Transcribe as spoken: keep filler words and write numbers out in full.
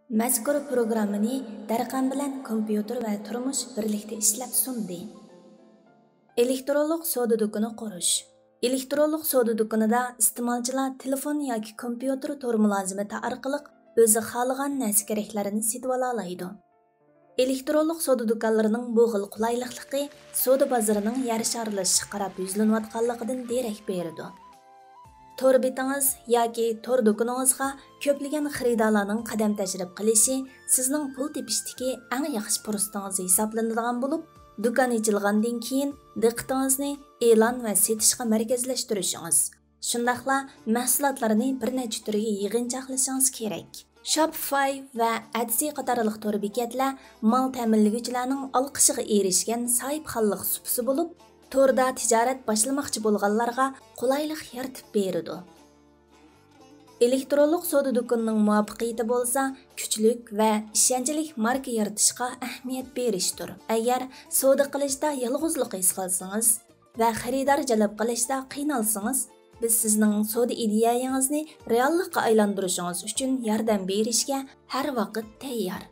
مەزكۇر پروگراممىنى دەرقەم بىلەن كومپيۇتېر ۋە تۇرمۇش بىرلىكتە ئىشلەپ سۇندى. ئېلېكترونلۇق سودا دۇكىنى قۇرۇش. ئېلېكترونلۇق سودا دۇكىنىدا ئىستېمالچىلار تېلېفون ياكى كومپيۇتېر تور مۇلازىمىتى ئارقىلىق ئۆزى خالىغان نەرسە-كېرەكلەرنى سېتىۋالالايدۇ. ئېلېكترونلۇق سودا دۇكانلىرىنىڭ بۇ خىل قولايلىقلىقى سودا بازىرىنىڭ يەر شارلىشىشقا قاراپ يۈزلىنىۋاتقانلىقىدىن دېرەك بېرىدۇ. تور بېتىڭىز ياكى تور دۇكىنىڭىزغا كۆپلىگەن خېرىدارلارنىڭ قەدەم تەشرىپ قىلىشى سىزنىڭ پۇل تېپىشتىكى ئەڭ ياخشى پۇرسىتىڭىز ھېسابلىنىدىغان بولۇپ، دۇكان ئېچىلغاندىن كېيىن دىققىتىڭىزنى ئېلان ۋە سېتىشقا مەركەزلەشتۈرۈشىڭىز، شۇنداقلا مەھسۇلاتلارنى بىر نەچچە تۈرگە يىغىنچاقلىشىڭىز كېرەك. شوپىفاي ۋە ئەتسى قاتارلىق تور بېكەتلەر مال تەمىنلىگۈچىلەرنىڭ ئالقىشىغا ئېرىشكەن ساھىبخانلىق سۇپىسى بولۇپ، توردا تىجارەت باشلىماقچى بولغانلارغا قولايلىق يارىتىپ بېرىدۇ. ئېلېكترونلۇق سودا دۇكىنىنىڭ مۇۋەپپەقىيىتى بولسا كۈچلۈك ۋە ئىشەنچلىك ماركا يارىتىشقا ئەھمىيەت بېرىشتۇر. ئەگەر سودا قىلىشتا يالغۇزلۇق ھېس قىلسىڭىز ۋە خېرىدار جەلپ قىلىشتا قىينالسىڭىز، بىز سىزنىڭ سودا ئىدىيەڭىزنى رېئاللىققا ئايلاندۇرۇشىڭىز ئۈچۈن ياردەم بېرىشكە ھەر ۋاقىت تەييار.